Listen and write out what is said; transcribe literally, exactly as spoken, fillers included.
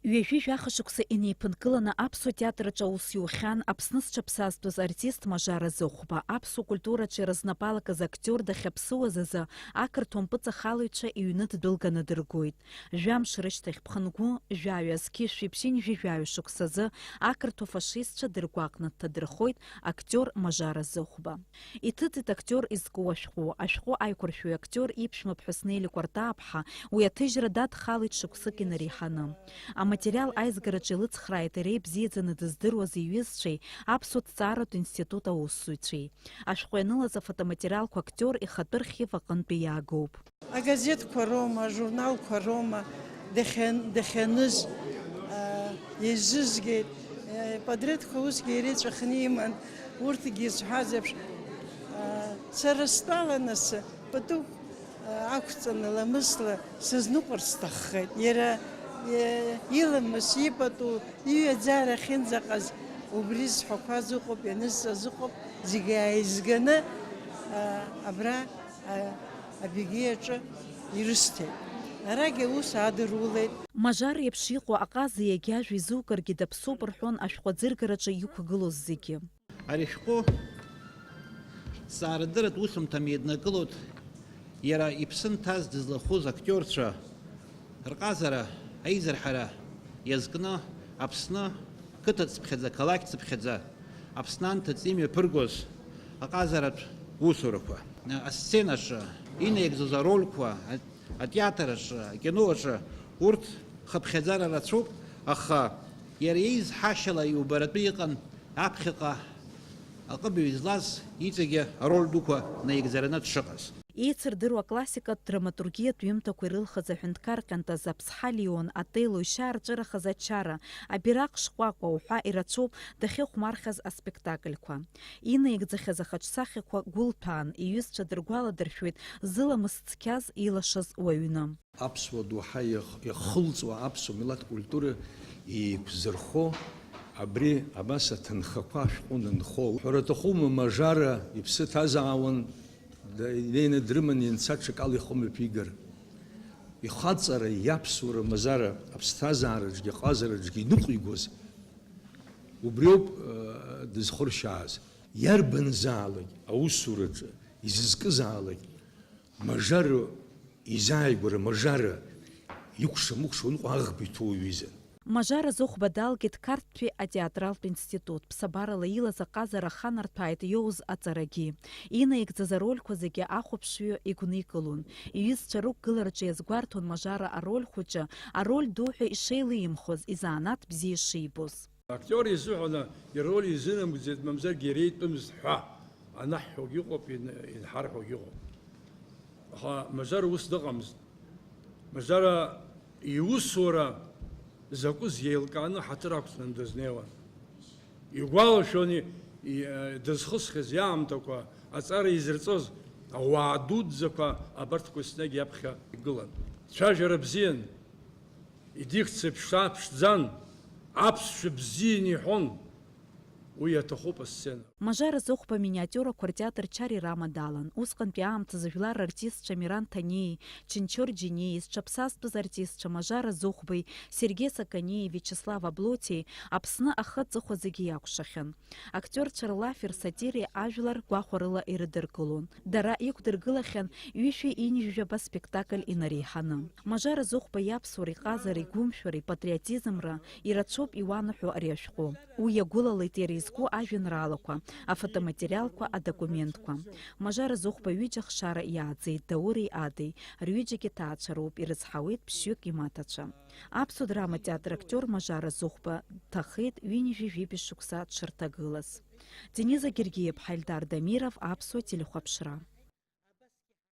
Ҩажәи жәаха шықәса инеиԥынкыланы аԥсуа театр аҿы аус иухьан Аԥсны зҽаԥсазтәыз артист Мажара Зыхәба. Аԥсуа культураҿы иаразнапалакыз актиор дахьаԥсыуаз азы ақырҭуа мпыҵахалаҩцәа иҩны ддәылганы дыргоит. Жәамш рышьҭахь ԥхынгәы, жәаҩа зқьи шәиԥшьынҩажәи жәаҩа шықәсазы ақырҭуа фашистцәа дыргәаҟны дҭадырхоит актиор Мажара Зыхәба. Иҭыҵит актиор изку ашәҟәы. Ашәҟәы аиқәыршәаҩ актиор иԥшәмаԥҳәыс Нели Кәартааԥҳа уи аҭыжьра дадхалеит шықәсык инареиҳаны. Аматериал аизгараҿы илыцхрааит иара ибзиаӡаны дыздыруаз иҩызцәеи аԥсуа ҭҵааратә институт аусзуҩцәеи. Ашәҟәы ианылаз афотоматериалқәа актиор ихатәы архив аҟынтәи иаагоуп. Агазеҭқәа роума, ажурналқәа роума дахьан-, дахьаныжь, аа, еизызгеит, э, ипатреҭқәа усгьы иара иҵәахны иман, урҭгьы изҳәаз еиԥш, аа, сара стәала нас пату, аа, ақәҵаны ламысла сызныҟәарц сҭаххеит. Иара, э, иламыс, ипату, иҩаӡара ахьынӡаҟаз убри зҳәақәаз ыҟоуп, ианызҵаз ыҟоуп, зегьы ааизганы, аа, абра, аа, Абигеи аҿы ирысҭеит. Арагь аус аадырулеит. Мажар еиԥш иҟоу аҟаза иагьажәа изукыргьы даԥсоуп рҳәон ашәҟәы аӡыргараҿы иқәгылоз зегьы. Ари ашәҟәы зҵаарадырратә усумҭа мҩаднакылоит иара иԥсы нҭаз дызлахәыз актиорцәа рҟазара, аизырҳара иазкны Аԥсны қыҭа цыԥхьаӡа, қалақь цыԥхьаӡа Аԥсны анҭыҵ имҩаԥыргоз аҟазаратә усурақәа, асценаҿы инаигӡоз арольқәа, атеатр аҿы, акино аҿы, урҭ хыԥхьаӡара рацәоуп, аха иара еизҳашьала иубаратәы иҟан аԥхьаҟа аҟыбаҩ излаз иҵегьы ароль дуқәа наигӡараны дшыҟаз. Еицырдыруа аклассикатә драматургиатә ҩымҭақәа ирылхыз аҳәынҭқар ҟьантаз Аԥсҳа Леон, Отелло, ишьа рҿырахаз Ачара, Абираҟ шкәакәа уҳәа ирацәоуп дахьыхәмархьаз аспектакльқәа. Инаигӡахьаз ахаҿсахьақәа гәылҭәаан, иҩызцәа дыргәаладыршәоит зыламыс цқьаз илашаз уаҩны. Аԥсуа доуҳа иах-, иахылҵуа аԥсуа милаҭ культура еиқәзырхо, абри абас аҭынхақәа ашәҟәы нынхо. Уҳәар аҭахума, Мажара иԥсы ҭазаауан, да-, инеины дрыман, ианца ҽакала ихы мҩаԥигар. Ихаҵара, иаԥсуара мазара аԥсҭазаараҿгьы, аҟазараҿгьы иныҟәигоз, убриоуп, э, дызхыршьааз. Иарбанзаалак аусураҿы, изызкызаалак, Мажара изааигәара, Мажара икәша-мыкәша уныҟәо аӷба иҭоу уаҩызан. Мажара Зыхәба далгеит Қарҭтәи атеатралтә институт. Ԥсабарала илаз аҟазара аханарҭәааит иоуз аҵарагьы. Инаигӡаз арольқәа зегьы ахәаԥшҩы игәникылон. Иҩызцәа рықәгылараҿы иазгәарҭон Мажара ароль хәыҷы, ароль ду ҳәа ишеилимхоз, изанааҭ бзиа шибоз. Актиор изыҳәаны ироль изынамыгӡеит, мамзаргьы иара итәымызт ҳәа анаҳҳәогьы ыҟоуп, ин-, инҳарҳәогьы ыҟоуп. Аха Мажара ус дыҟамызт. Мажара иусура закәыз еилкааны ҳаҭыр ақәҵаны дызнеиуан. Игәалашәон и-, и-, дызхысхьаз иаамҭақәа, аҵара изырҵоз ауаа дуӡӡақәа абарҭқәа еснагь иаԥхьа игылан. Цәажәара бзиан, идикциа ԥшаа ԥшӡан, аԥсшәа бзианы иҳәон. Уи аҭахуп асцена. Мажара Зыхәба аминиатиурақәа ртеатр Чари Рама далан. Усҟантәи аамҭазы жәлар рартистцәа Миран Ҭаниеи, Чынчор Џьениеи, зҽаԥсазтәыз артистцәа Мажара Зыхәбеи, Сергеи Саканиеи, Виачеслав Аблотиеи Аԥсны ахы аҵыхәа зегьы иакәшахьан. Актиорцәа рлафи рсатиреи ажәлар гәахәарыла ирыдыркылон. Дара иқәдыргылахьан ҩышәи ҩынҩажәаба спектакль инареиҳаны. Мажара Зыхәба иаԥсуара, иҟазара, игәымшәара, ипатриотизмра ирацәоуп иуанаҳәо ари ашәҟәы. Уи иагәылалеит иара изку ажәеинраалақәа, афотоматериалқәа, адокументқәа. Мажара Зыхәба ҩыџьа ахшара иааӡеит, Даури Адеи, рҩыџьагьы ҭаацәароуп, ирызҳауеит ԥшьҩык имаҭацәа. Аԥсуа драма театр актиор Мажара Зыхәба дҭахеит ҩынҩажәи жәибжь шықәса дшырҭагылаз. Дениза Гергиеԥҳа, Ельдар Дамиров, Аԥсуа телехәаԥшра.